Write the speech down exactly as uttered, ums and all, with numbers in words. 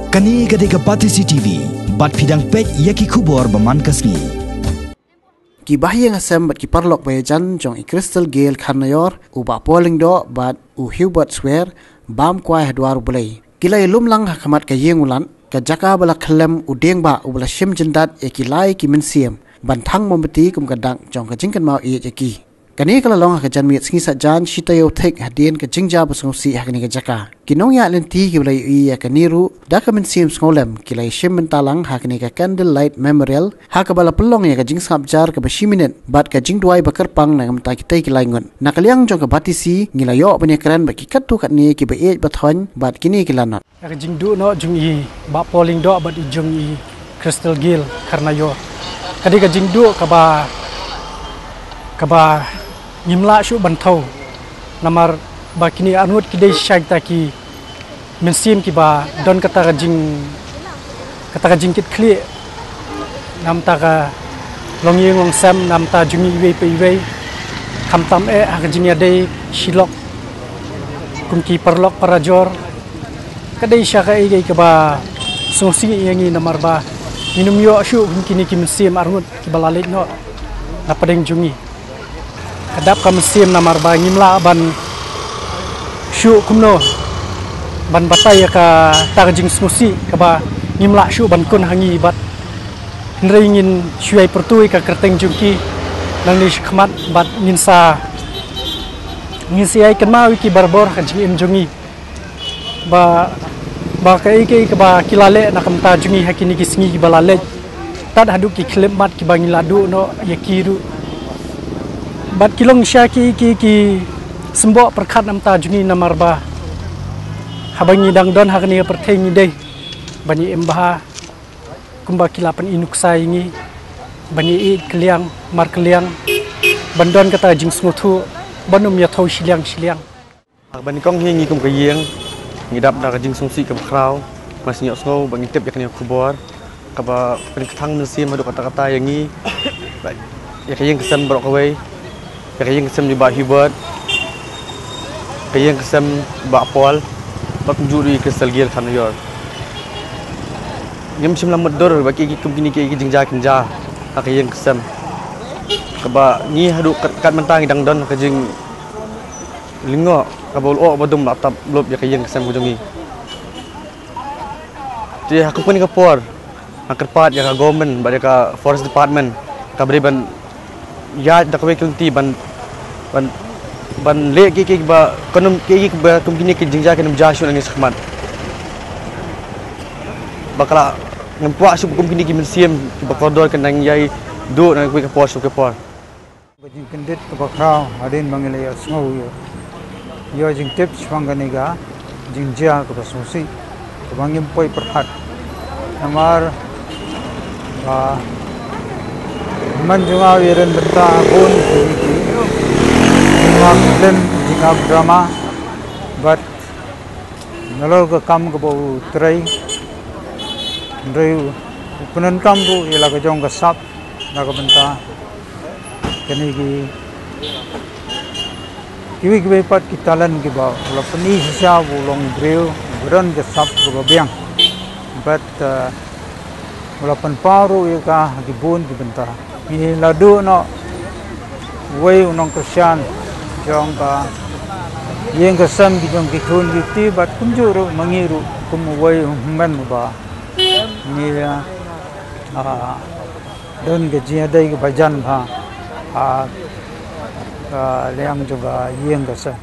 Kane ka dei ka Batesi T V, bad phi dang peit ïa ki khubor ba man ka sngi. Ki bahaïing hasem bad ki paralok baïajan jong i Crystal Gael Kharnaior, u Bah Paul Lyngdoh bad u Hubert Swer, bam kwai ha dwar U Blei, ki la ïalum lang ha khmat ka ïing u Lat, ka jaka ba la khyllem u dieng ba uba la shim jyndat ïa ki lai ki mynsiem ban thang mombati kum ka dak jong ka jingkynmaw ïeit ïa ki. Kane ka la long ha ka janmiet sngi Saitjaiñ, shi taïew thik hadien ka jingjia ba sngewsih ha kane ka jaka. Ki nongïaid lynti kiba la ïohi ïa kane ruh da ka mynsiem sngewlem ki la ïashim bynta lang ha kane ka Candlelight Memorial, ha kaba la pynlong ïa ka jingsngap jar kaba shi minit bad ka jingduwai ba kyrpang na ka bynta kitei ki lai ngut. Na ka liang jong ka Batesi ngi la ïoh ban ïakren bad ki katto katne kiba ïeit ba thoiñ bad kine ki lanot. Ka jingduh noh jong i Bah Paul Lyngdoh bad i jong i Crystal Gael Kharnaior, ka dei ka jingduh kaba, kaba ngim lah shuh ban thew. Namar ba kine arngut ki dei shisha kita ki mynsiem kiba don kata ka jing, kata ka jingkitkhlieh na ka bynta ka longïing longsem na ka bynta jong ngi iwei pa iwei, khamtam eh ha ka jingïadei shilok kum ki paralok parajor. Ka dei shisha kaei kaei kaba sngewsih ïa ngi namar ba ngin ym ïoh shuh kum kine ki mynsiem arngut kiba la leit noh na pdeng jong ngi. Ka dap ka mynsiem namar ba ngim lah ban shuh kumno ban batai ïa kata ka jingsngewsih kaba ngim lah shuh ban kun ha ngi bad hynrei ngin shu ïai pyrthuh ïa ka kyrteng jong ki nangne shakhmat bad ngin sa, ngin sa ïai kynmaw ïa ki barabor ha ka jingim jong ngi. Ba, ba kaei kaei kaba ki la leh na ka bynta jong ngi ha kine ki sngi kiba la leit, tad haduh ki khyllipmat kiba ngi la duh noh ïa ki ruh. Bad ki long shisha ki, ki, ki symboh pyrkhat na ka bynta jong ngi namar ba haba ngi dang don ha kane ka pyrthei ngi dei ban ïa im bha kumba ki la pyni nuksa ïa ngi, ban ïa ïeit kylliang markylliang, ban don kata ka jingsngewthuh, ban ym ïa thew shiliang shiliang. Ha kaba nyngkong hi ngi kum ka ïing ngi dap da ka jingsngewsih kaba khraw. Nga sngew sngew ba ngi tip ïa kane ka khubor kaba pynkyntang mynsiem haduh katta katta ïa ngi, ïa ka ïing ka sem baroh kawei, ïa ka ïing ka sem jong i Bah Hubert, ka ïing ka sem Bah Paul, bad kumjuh ruh ïa i Crystal Gael Kharnaior. Ngim shym la mutdur ba ki, ki kum kine ki, ki jingjia kin jia ha ka ïing ka sem. Kaba ngi haduh kat, kat mynta ngi dang don ka jing lyngngoh kaba u lyoh ba dum la tap lup ïa ka ïing ka sem ka jong ngi. Te ha kane ka por nga kyrpad ïa ka government bad ïa ka forest department kaba dei ban ïaid da kawei ka lynti ban, ban, ban leh kiei kiei ba kan ym, kiei kiei ba kum kine ki jingjia kan ym jia shuh nangne shakhmat. Ba ka la ngim kwah shuh ba kum kine ki mynsiem kiba kordor kan nang ïai duh na kawei ka por sha kawei ka por. Ka jingkyndit kaba khraw hadien ba ngi la ïohsngew ïa, ïoh jingtip shaphang kane ka jingjia kaba sngewsih kaba ngim poi pyrkhat. Namar ba man jong nga u ïa don bynta bun ki, ki jingak film, jingak drama, bad nalor ka kam kaba u trei, hynrei u pyndonkam ruh ïa la ka jong ka sap na ka bynta kane ki, kiwei kiwei pat ki talent kiba u la pyni shisha ba u long briew ba don ka sap kaba biang. Bad, eh, u la pynpaw ruh ïa ka ha ki bun ki bynta. Ngi la duh noh uwei u nongkyrshan jong ka ïing ka sem ki jong ki khun ki kti bad kumjuh ruh ma ngi ruh kum uwei u hynmen uba ngi, ah, don ka jingïadei kaba jan bha ha ka liang jong ka ïing ka sem.